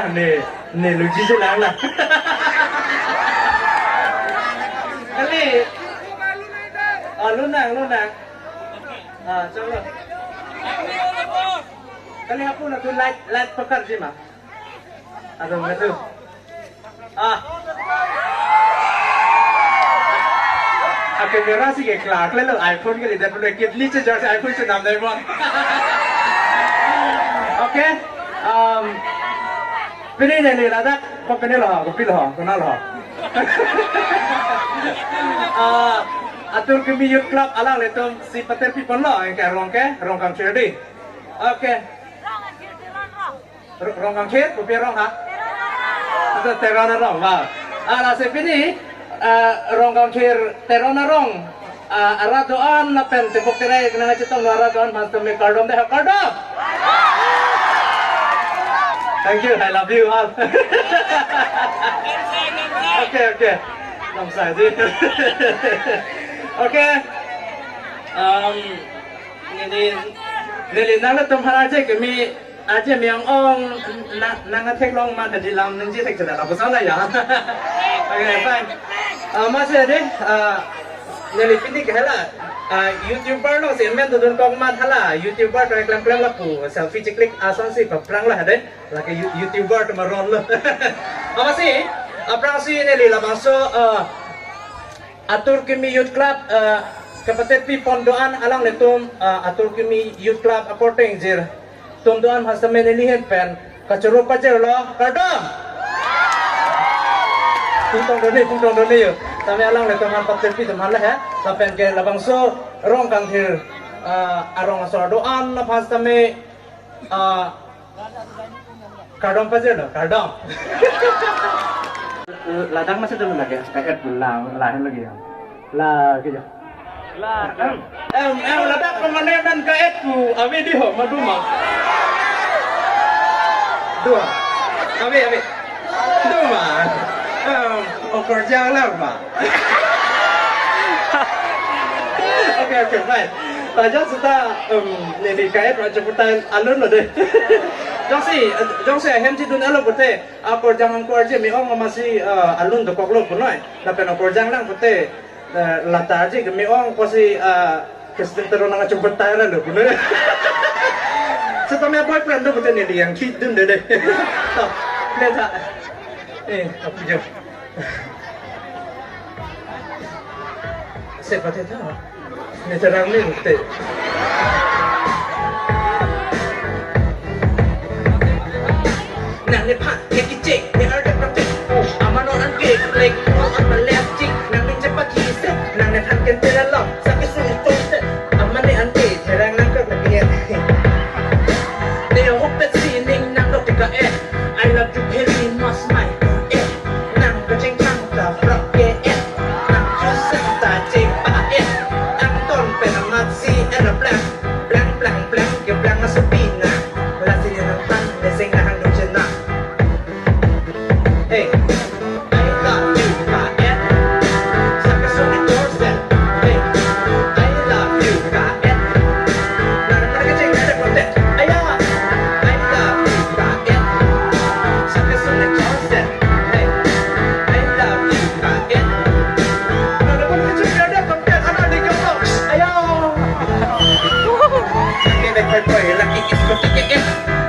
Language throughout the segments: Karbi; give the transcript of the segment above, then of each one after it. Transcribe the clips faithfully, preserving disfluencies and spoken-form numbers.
Ne, ne luji je lang la. Kali. Ah, lunang, lunang. Ah, chalo. Kali hapu na tu light, light pakar ji ma. Aduh, aduh. Ah. Ah, camera si ke klar, klar lo iPhone ke lider pulo kidney charge iPhone si nam dai bon. Okay. Um, pini neli ladak, ko pini lo, ko pilo, ko na lo. Ah, Atur Kimi Youth Club alanglitum si pater pipon lo, yang ke rong ke, rong kangthir di. Okay. Ro-, rong kangthir, kopi arong ha? Itu Teron arong, wow. Ah, lasi pini, ah, rong kangthir Teron arong, ah, arat do-an lapen tebok tere nangkachetong arat do-an mas tame kardom dei, kardom. Thank you, I love you all. Okay, okay. Nang saji. Okay. Um, neli, neli nanglitum aphan arje kimi, arje mi ong-ong, na, nangtheklong ma kadilam nangji thek chela lapuson la ya. Okay, fine. Ah, masi dei, ah, neli pini ke hala, ah, YouTuber lo si men dodun kok ma hala, YouTuber to klem klem lapu, selfie chiklik ason si paphrang la dei, lake You-, YouTuber to maron lo. Ah, masi, aphrangsi neli labangso, ah, Atur Kimi Youth Club, eh, kapater pipon do-an alanglitum, eh, Atur Kimi Youth Club akorte ingjir atum do-an mas tame neli ahin pen kachoro pajirlo, kardom. Pungtong doni, pungtong doni yo. Tame alanglitum aphan pater pi atum aphan le he. Lapen ke labangso rong kangthir, eh, arong asor do-an aphan tame, ah, kardom pajirlo, kardom. Ladak masi dolo lake, ka-et la, lahin lagi ya. Lagi ya. Em, em, ladak pemane dan ka-et pu, ave di ho, ma do ma. Do ma. Ave, ave. Do ma. Em, okorjang lang ma. Okay, okay, fine. Ah, jongsi ta, em, neli ka-et pu acheputan alun lo dei. Jongsi, jongsi ahem chedun alo pute, ah, okorjang angko arje mi ong masi, ah, alun dokok lo punoi. Lapen okorjang lang pute, eh, lata arje kimi ong kosi, ah, Kristen Teron nangkacheputan lo punoi. Setame boyfriend do pute neli yang chedun dei dei. To, lihat ha. Eh, apa jo? Sepa te ta? Ne terang ni te. Nangne phan, ne kiche, ne arde prapte. Amano an ke, like, no an ma left cheek. Nangne chepa kise, nangne phan ken tera lo. Sake suni to se. Amane an ke, terang nang kak lagi ya. Ne yo hope si ning nang dok tika eh. I love you very much, my eh. Nang kachingthang ta frock ke eh. Nang chusang ta chepa eh. Angton pen amat si en a blang. Blang, blang, blang, ke blang asupina. Lasi ne nangphan, ne sing nahang dum chena. Hey. I love you, ka-et. Saka suni torsen. Hey. I love you, ka-et. Nang pada kecil ada konten. Aya. I love you, ka-et. Saka suni torsen. Hey. I love you, ka-et. Nang pada kecil ada konten. Anak di kau. Aya. Laki dek poi poi, laki isko tike eh.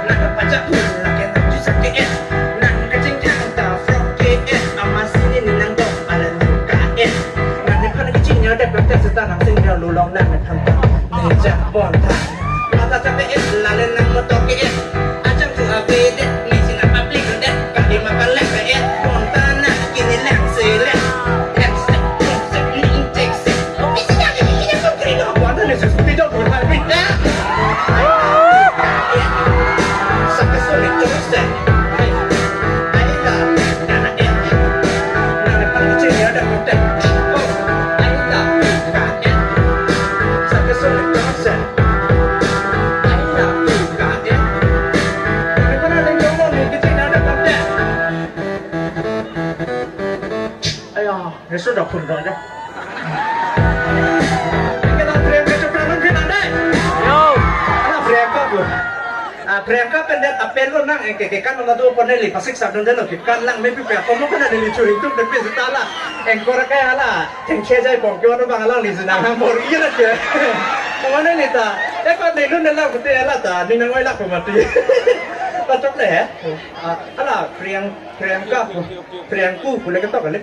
Nang pajak, laki nang jusak ke eh. Nang kachingthang ta frock ke eh. Amat si ne nang dok ala nu ka eh. Nangne phan kachingthang dek prak tes ta nang sing ya lulong nangne phan ta. Ne jak bon ta. Mata ta ke eh, lale nang motor ke eh. Ajang tu ave dek, ne si nang public dek. Kali ma palek ke eh. Bon ta nang kini lang se le. Lang se, bon se, ni injek se. Aya, reso dak phun dak ya. Kita brem ke coklat mungkin ada. Yo. Ada brem kok bu. Ah, Priyanka pen det apel lo nang, eh, ke, kekan lo do pon neli pasik sak dun det lo, kekan lang mepi pe komo kana neli churi tum de pe seta la. Anchor ke hala, thengkhe jai pon ke ono bang lang ni jinang ham bor iya na ke. Komo neli ta, eh, pa neli lun lang pute hala ta, ni nang oi lak pemati. Pacok le he. Ah, hala, Priyanka, Priyanka, Priyanku, pule ketok kali.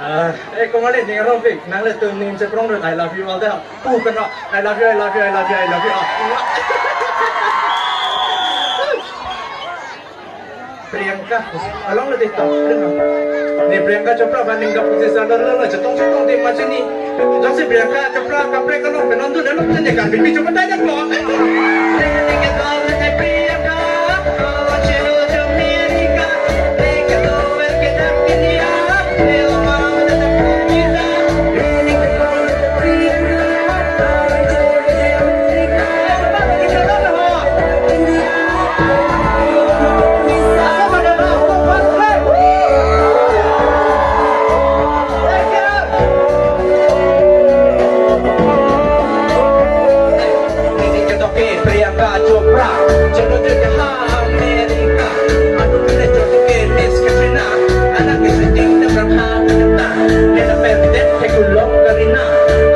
Ah, eh, komo le ni Rovik, nang le tu ni cheprong dun, "I love you" all the time. Pu pen ro, "I love you, I love you, I love you, I love you." Ah. Priyanka, along le di to, ni Priyanka Chopra banding ka puji salon lo, chetong chetong di macam ni. Jongsi Priyanka Chopra kaprek along pen non tu dalam tu ni kan bibi cuma tanya ko. Ini ketok ke Priyanka Chopra, jodoh dia ha Amerika. Aduh, ini jodoh ke Miss Katrina. Anak ke syuting dan berhak kita. Dia pen det ke kulong Karina.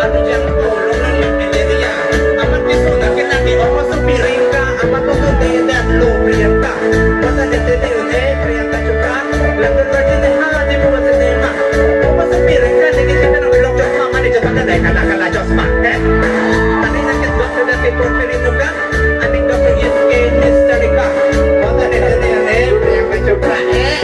Aduh, jangko long long yang malaria. Amat di sana ke lagi orang masuk Priyanka. Amat tu tu tidak lo Priyanka. Mata dia tadi, eh, Priyanka Chopra. Lalu lagi ni ha di buat sinema. Orang masuk Priyanka lagi kita nak vlog Chopra, mana Chopra dah kalah kalah Chopra, eh. Tadi nak ke doktor dah ke doktor itu kan. Aning doktor F K Mister Rika. Mata dia tadi, eh, Priyanka Chopra, eh.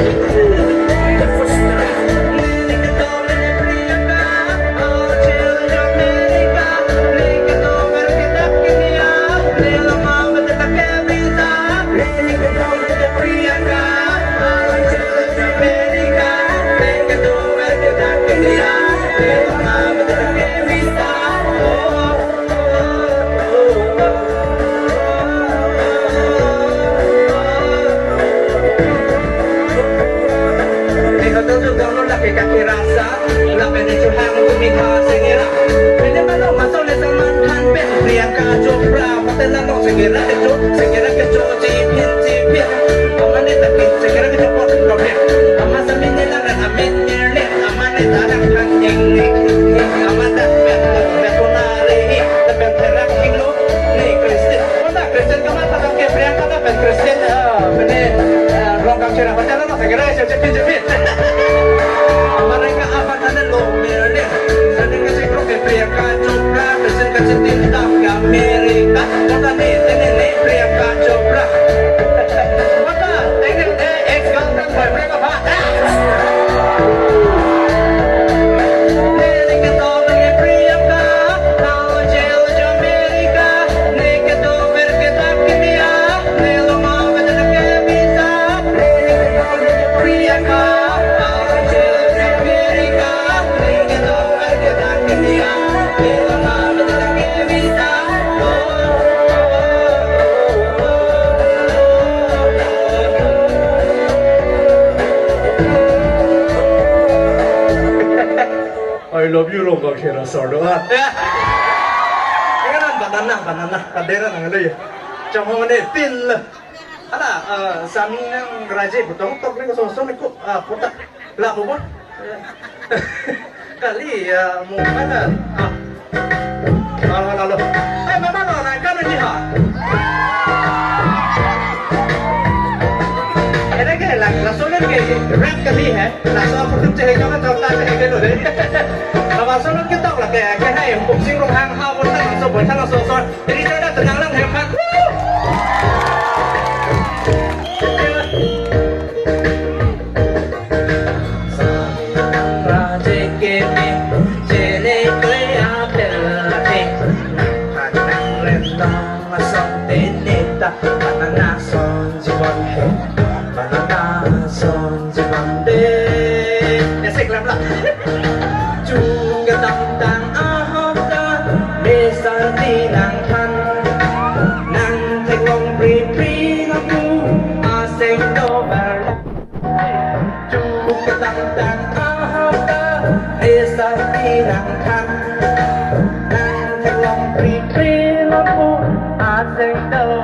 Nih, hotel juga lo laki kaki rasa, lapen ni chuhang kumi ha singira. Pini malam masuk le Salman Khan pen Priyanka Chopra, hotel lo singira kecho, singira kecho, chipin, chipin. Amane tapi singira kecho pot problem. Ama samin ni lang amin ni le, amane tarang kan ing ni. Ama tak bet, bet pun hari, tapi terak kilo. Ni Christian. Kona Christian kama pakai Priyanka na pen Christian, eh, mene, eh, rong kang chera pacar lo, saya kira saya cepit cepit. Mereka apa tanda lo merde. Saya dengar saya kira Priyanka Chopra, Christian kasih tindak ke Amerika. Kota ni, ini ni Priyanka Chopra. Kota, ini, eh, ex girlfriend, boyfriend apa? I love you, Rongkang Sera Sardo. Ah. Ya. Ini kan banana, banana, kadera nang lo ya. Cuma ini pin lah. Hala, eh, sami nang raje betul tok ni ko sosok ni ko, ah, putak. Lah, apa? Kali ya, mau mana? Ah. Halo, halo, halo. Eh, memang lo nang kan ni ha. Ini ke la, laso lo ke rap kali hai. Laso apa tu cewek jangan tahu tak cewek ke lo deh. Kalau laso lo kita lah ke, ke hai, boxing rong hang ha, bosan laso, bosan laso, so. Jadi saya dah tenang lang, hebat. Asik lam lah. Chu kedamtang ahok ta, mesa ti nangthan, nangtheklong pripri nangpu, aseng dover. Chu kedamtang ahok ta, mesa ti nangthan, nangtheklong pripri nangpu, aseng dover.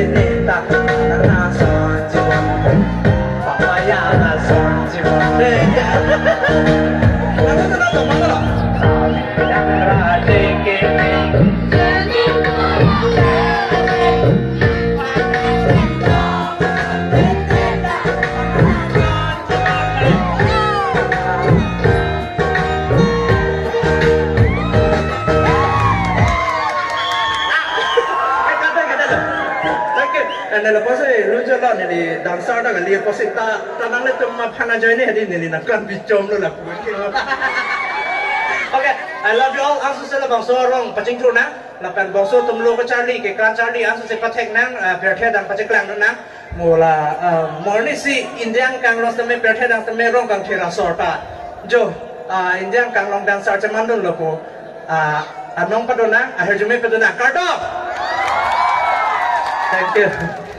Neta, nana son chibon. Papaya na son chibon. Hey. Kamu kenal teman lo? Thank you. And then apotsi lujo lo neli dancer ta kali apotsi ta ta nanglitum aphan ajoine hadi neli nangkan bichom lo lapu. Okay, I love you all. Angsose labangso arong pachingthur nang. Lapen bangso atum lo kacharli ke kacharli angsose pathek nang, ah, pirthe adang pacheklang nang. Mo la, ah, mo arnisi India angbong along sitame pirthe adang sitame rong kangthir asor ta. Jo, ah, India angbong along dancer chemandun lo ko. Ah, anong padun nang, ahirjume padun nang. Kardom. Thank you.